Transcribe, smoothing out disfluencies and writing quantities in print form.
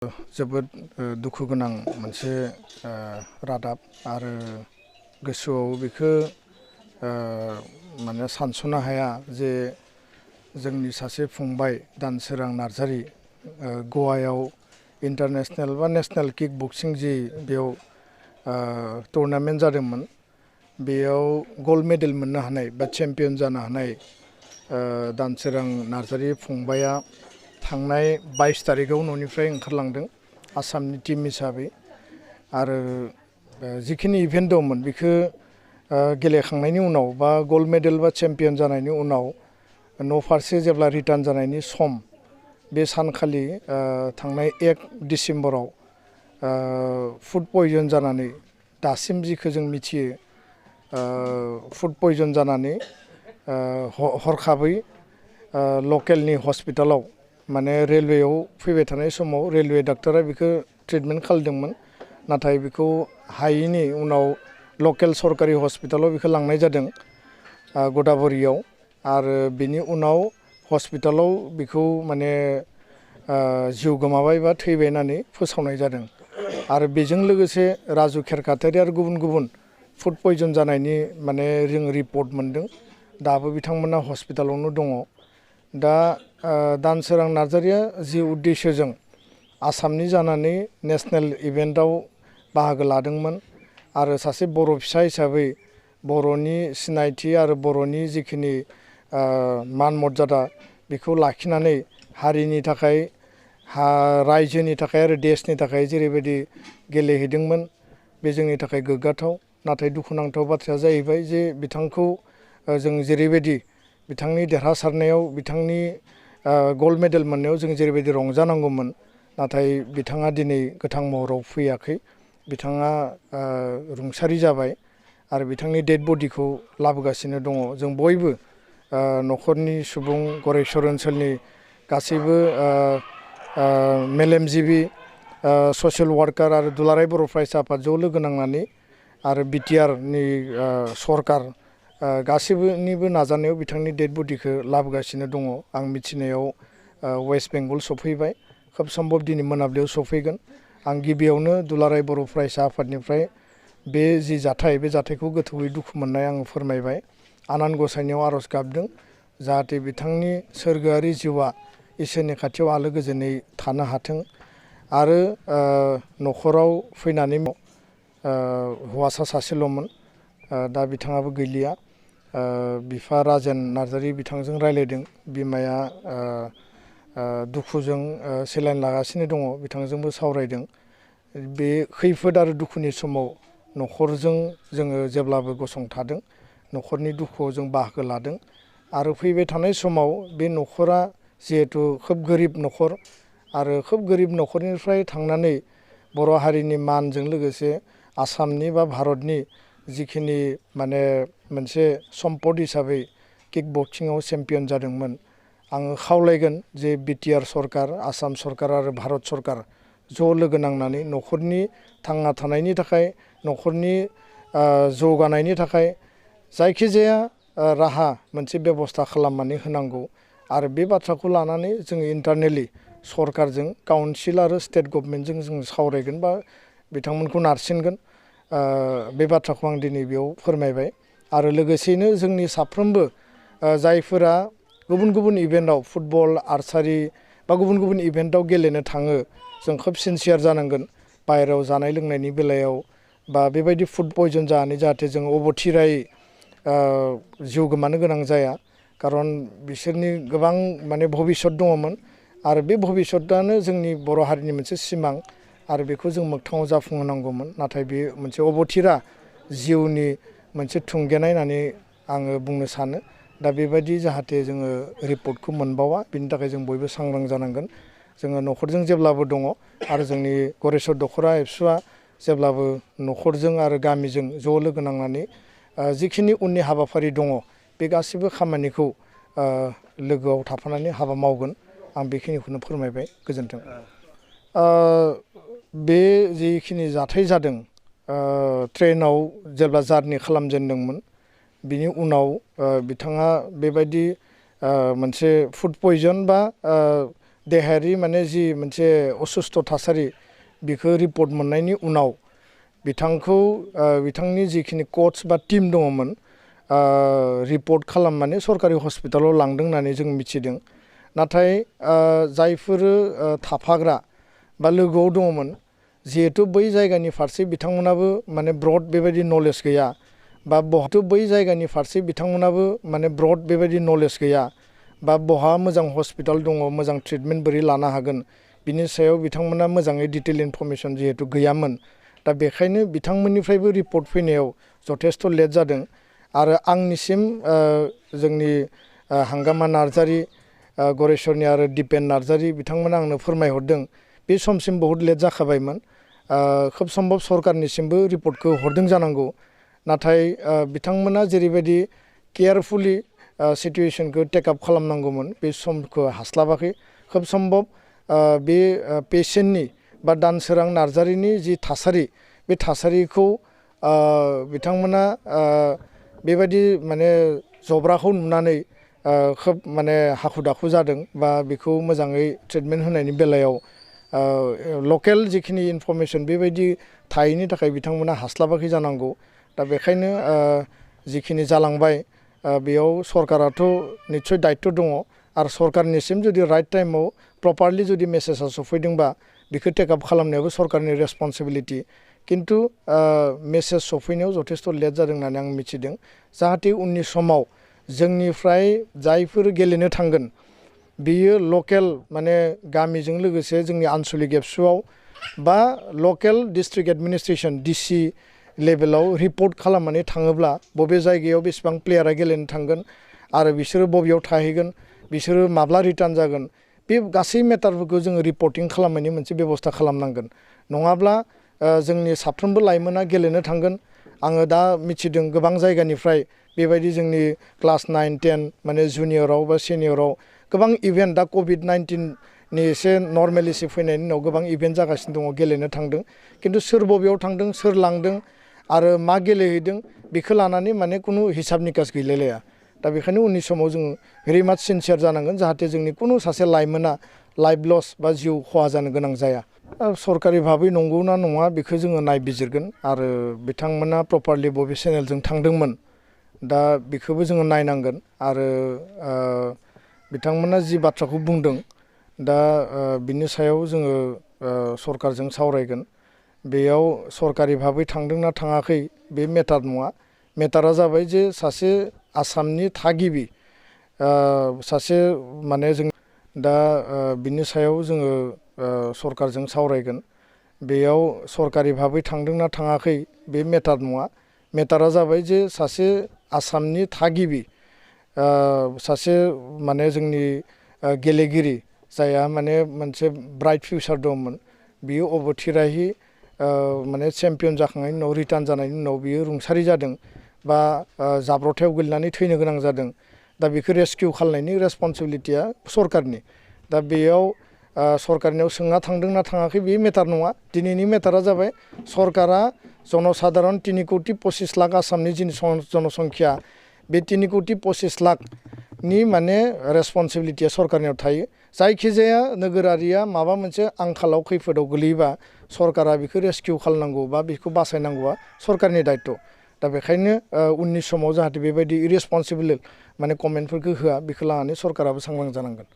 जोबोद दुखु गोनां मोनसे रादाब आरो गोसोआव बेखौ माने सानस'नो हाया जे जोंनि सासे फंबाय दानसोरां नार्जारि गवायाव इन्टारनेशनेल बा नेशनेल किक बक्सिं जि बेयाव टुर्नामेन्ट जादोंमोन बेयाव गल्ड मेडेल मोननो हानाय बा चेम्पियन जानो हानाय दानसोरां नार्जारि फंबाया थांनाय 22 तारिखाव न'निफ्राय ओंखारलांदों आसामनि टीम हिसाबै आरो जिखिनि इभेन्ट दंमोन बेखौ गेलेखांनायनि उनाव बा गल्ड मेडेल बा चेम्पियन जानायनि उनाव न' फारसे जेब्ला रिटार्न जानायनि सम बे सानखालि थांनाय 1 डिसेम्बराव फुड पयजन जानानै दासिम जिखौ जों मिथियो फुड पयजन जानानै हरखाबै लकेलनि हस्पिटालाव माने रेलवेयाव फैबाय थानाय समाव रेलवे डाक्टरा बेखौ ट्रिटमेन्ट खालामदोंमोन नाथाय बेखौ हायैनि उनाव लकेल सरकारि हस्पिटालाव बेखौ लांनाय जादों गदाबरियाव आरो बिनि उनाव हस्पिटालाव बेखौ माने जिउ गोमाबाय बा थैबाय होननानै फोसावनाय जादों आरो बेजों लोगोसे राजु खेरखातारि आरो गुबुन गुबुन फुड पयजन जानायनि माने जों रिपर्ट मोनदों दाबो बिथांमोना हस्पिटालावनो दङ दा दानसोरां नार्जारिया जि उद्देश्यजों आसामनि जानानै नेशनेल इभेन्टआव बाहागो लादोंमोन आरो सासे बर' फिसा हिसाबै बर'नि सिनायथि आरो बर'नि जिखिनि मान मर्यादा बेखौ लाखिनानै हारिनि थाखाय रायजोनि थाखाय आरो देशनि थाखाय जेरैबायदि गेलेहैदोंमोन बे जोंनि थाखाय गोग्गाथाव नाथाय दुखुनांथाव बाथ्राया जाहैबाय जे बिथांखौ जों जेरैबायदि बिथांनि देरहासारनायाव बिथांनि गल्ड मेडेल मोननायाव जों जेरैबायदि रंजानांगौमोन नाथाय बिथाङा दिनै गोथां महराव फैयाखै बिथाङा रुंसारि जाबाय आरो बिथांनि डेड बडिखौ लाबोगासिनो दङ जों बयबो न'खरनि सुबुं गरेस्वर ओनसोलनि गासैबो मेलेमजिबि ससियेल वार्कार आरो दुलाराय बर' फरायसा आफाद ज' लोगो नांनानै आरो बिटिआरनि सरकार गासैबोनिबो नाजानायाव बिथांनि डेड बडिखौ लाबोगासिनो दङ आं मिथिनायाव वेस्ट बेंगल सफैबाय खोब सम्भब दिनै मोनाबिलियाव सफैगोन आं गिबियावनो दुलाराय बर' फरायसा आफादनिफ्राय बे जि जाथाय बे जाथायखौ गोथौयै दुखु मोननाय आं फोरमायबाय आनान गसाइनियाव आर'ज गाबदों जाहाथे बिथांनि सोरगोआरि जिउआ इसोरनि खाथियाव आलो गोजोनै थानो हाथों आरो न'खराव फैनानै हौवासा सासेल'मोन दा बिथाङाबो गैलिया बिफा राजेन नार्जारि बिथांजों रायज्लायदों बिमाया दुखुजों सेलाइन लागासिनो दङ बिथांजोंबो सावरायदों बे खैफोद आरो दुखुनि समाव न'खरजों जोङो जेब्लाबो गसंथादों न'खरनि दुखुआव जों बाहागो लादों आरो फैबाय थानाय समाव बे न'खरा जिहेथु खोब गोरिब न'खर आरो खोब गोरिब न'खरनिफ्राय थांनानै बर' हारिनि मानजों लोगोसे आसामनि बा भारतनि जिखिनि माने मोनसे सम्पद हिसाबै किक बक्सिंआव चेम्पियन जादोंमोन आङो खावलायगोन जे बिटिआर सरकार आसाम सरकार आरो भारत सरकार ज' लोगो नांनानै न'खरनि थांना थानायनि थाखाय न'खरनि जौगानायनि थाखाय जायखिजाया राहा मोनसे बेबस्था खालामनानै होनांगौ आरो बे बाथ्राखौ लानानै जोङो इन्टारनेलि सरकारजों काउन्सिल आरो स्टेट गभर्नमेन्टजों जों सावरायगोन बा बिथांमोनखौ नारसिनगोन बे बाथ्राखौ आं दिनै बेयाव फोरमायबाय आरो लोगोसेयैनो जोंनि साफ्रोमबो जायफोरा गुबुन गुबुन इभेन्टआव फुटबल आर्सारि बा गुबुन गुबुन इभेन्टआव गेलेनो थाङो जों खोब सिनसियार जानांगोन बाहेरायाव जानाय लोंनायनि बेलायाव बा बेबायदि फुड पयजन जानानै जाहाथे जों अबथिरायै जिउ गोमानो गोनां जाया खारन बिसोरनि गोबां माने भबिसत दङमोन आरो बे भबिसतआनो जोंनि बर' हारिनि मोनसे सिमां आरो बेखौ जों मोगथाङाव जाफुंहोनांगौमोन नाथाय बे मोनसे अबथिरा जिउनि मोनसे थुंगेनाय होननानै आङो बुंनो सानो दा बेबायदि जाहाथे जोङो रिपर्टखौ मोनबावा बिनि थाखाय जों बयबो सांग्रां जानांगोन जोङो न'खरजों जेब्लाबो दङ आरो जोंनि गरेस्वर दख'रा एबसुआ जेब्लाबो न'खरजों आरो गामिजों ज' लोगो नांनानै जिखिनि उननि हाबाफारि दङ बे गासैबो खामानिखौ लोगोआव थाफानानै हाबा मावगोन आं बेखिनिखौनो फोरमायबाय गोजोन्थों बे जिखिनि जाथाय जादों ट्रेनाव जेब्ला जार्नि खालामजेनदोंमोन बिनि उनाव बिथाङा बेबायदि मोनसे फुड पयजन बा देहायारि माने जि मोनसे असुस्थ थासारि बेखौ रिपर्ट मोननायनि उनाव बिथांखौ बिथांनि जिखिनि कोच बा टीम दङमोन रिपर्ट खालामनानै सरकारि हस्पिटालाव लांदों होननानै जों मिथिदों। नाथाय जायफोर थाफाग्रा बा लोगोआव दङमोन जिहेतु बै जायगानि फारसे बिथांमोनाबो माने ब्रड बेबायदि नलेज गैया बा बहाथ' बै जायगानि फारसे बिथांमोनाबो माने ब्रड बेबायदि नलेज गैया बा बहा मोजां हस्पिटाल दङ मोजां ट्रिटमेन्ट बोरै लानो हागोन बिनि सायाव बिथांमोना मोजाङै डिटेल इनफरमेसन जिहेतु गैयामोन। दा बेखायनो बिथांमोननिफ्रायबो रिपर्ट फैनायाव जथेस्थ' लेट जादों आरो आंनिसिम जोंनि हांगामा नार्जारि गरेस्वरनि आरो दिपेन नार्जारि बिथांमोना आंनो फोरमायहरदों बे समसिम बहुत लेट जाखाबायमोन। खोब सम्भब सरकारनिसिमबो रिपर्टखौ हरदों जानांगौ। नाथाय बिथांमोना जेरैबायदि केयारफुलि सिटुएशनखौ टेकआप खालामनांगौमोन बे समखौ हास्लाबाखै। खोब सम्भब बे पेसेन्टनि बा दानसोरां नार्जारिनि जि थासारि बे थासारिखौ बिथांमोना बेबायदि माने जब्राखौ नुनानै खोब माने हाखु दाखु जादों बा बेखौ मोजाङै ट्रिटमेन्ट होनायनि बेलायाव लकेल जिखिनि इनफरमेसन बेबायदि थायैनि थाखाय बिथांमोना हास्लाबाखै जानांगौ। दा बेखायनो जिखिनि जालांबाय बेयाव सरकाराथ' निस्सय दायित्व दङ आरो सरकारनिसिम जुदि राइट टाइमाव प्रपारलि जुदि मेसेजआ सफैदोंबा बेखौ टेकआप खालामनायाबो सरकारनि रेसपन्सिबिलिटि। किन्तु मेसेज सफैनायाव जथेस्थ' लेट जादों होननानै आं मिथिदों। जाहाथे उननि समाव जोंनिफ्राय जायफोर गेलेनो थांगोन बियो लकेल माने गामिजों लोगोसे जोंनि आनसलिक एबसुआव बा लकेल डिस्ट्रिक्ट एडमिनिस्ट्रेसन डिसि लेभेलाव रिपर्ट खालामनानै थाङोब्ला बबे जायगायाव बेसेबां प्लेयारा गेलेनो थांगोन आरो बिसोरो बबेयाव थाहैगोन बिसोरो माब्ला रिटार्न जागोन बे गासै मेटारफोरखौ जोङो रिपर्टिं खालामनायनि मोनसे बेबस्था खालामनांगोन। नङाब्ला जोंनि साफ्रोमबो लाइमोना गेलेनो थांगोन। आङो दा मिथिदों गोबां जायगानिफ्राय बेबायदि जोंनि क्लास 9, 10 माने जुनियराव बा सिनियराव गोबां इभेन्ट दा कभिड-19नि एसे नर्मेलिसि फैनायनि उनाव गोबां इभेन्ट जागासिनो दङ गेलेनो थांदों। किन्तु सोर बबेयाव थांदों सोर लांदों आरो मा गेलेहैदों बेखौ लानानै माने खुनु हिसाब निकास गैलायलाया। दा बेखायनो उननि समाव जों भेरि माच सिनसियार जानांगोन जाहाथे जोंनि खुनु सासे लाइमोना लाइफ लस बा जिउ खहा जानो गोनां जाया। सरकारि भाबै नंगौना नङा बेखौ जोङो नायबिजिरगोन आरो बिथांमोना प्रपारलि बबे चेनेलजों थांदोंमोन दा बेखौबो जोङो नायनांगोन आरो बिथांमोना जि बाथ्राखौ बुंदों दा बिनि सायाव जोङो सरकारजों सावरायगोन। बेयाव सरकारि भाबै थांदोंना थाङाखै बे मेटार नङा। मेटारा जाबाय जे सासे आसामनि थागिबि सासे माने जों दा बिनि सायाव जोङो सरकारजों सावरायगोन। बेयाव सरकारि भाबै थांदोंना थाङाखै बे मेटार नङा। मेटारा जाबाय जे सासे आसामनि थागिबि सासे माने जोंनि गेलेगिरि जायहा माने मोनसे ब्राइट फिउचार दंमोन बियो अबथिरायै माने चेम्पियन जाखांनायनि उनाव रिटार्न जानायनि उनाव बियो रुंसारि जादों बा जाब्रथायाव गोलैनानै थैनो गोनां जादों। दा बेखौ रेस्किउ खालामनायनि रेसपन्सिबिलिटिया सरकारनि। दा बेयाव सरकारनियाव सोंना थांदोंना थाङाखै बे मेटार नङा। दिनैनि मेटारा जाबाय सरकारा जनसाधारन 3 कौटि 25 लाख आसामनि जि जनसंख्या बे 3 कौटि 25 लाखनि माने रेसपन्सिबिलिटिया सरकारनियाव थायो। जायखिजाया नोगोरारिया माबा मोनसे आंखालाव खैफोदाव गोलैयोबा सरकारा बेखौ रेस्किउ खालामनांगौ बा बेखौ बासायनांगौआ सरकारनि दायित्व। दा बेखायनो उननि समाव जाहाथे बेबायदि इरेसपन्सिबोल माने कमेन्टफोरखौ होआ बेखौ लानानै सरकाराबो सांग्रां जानांगोन।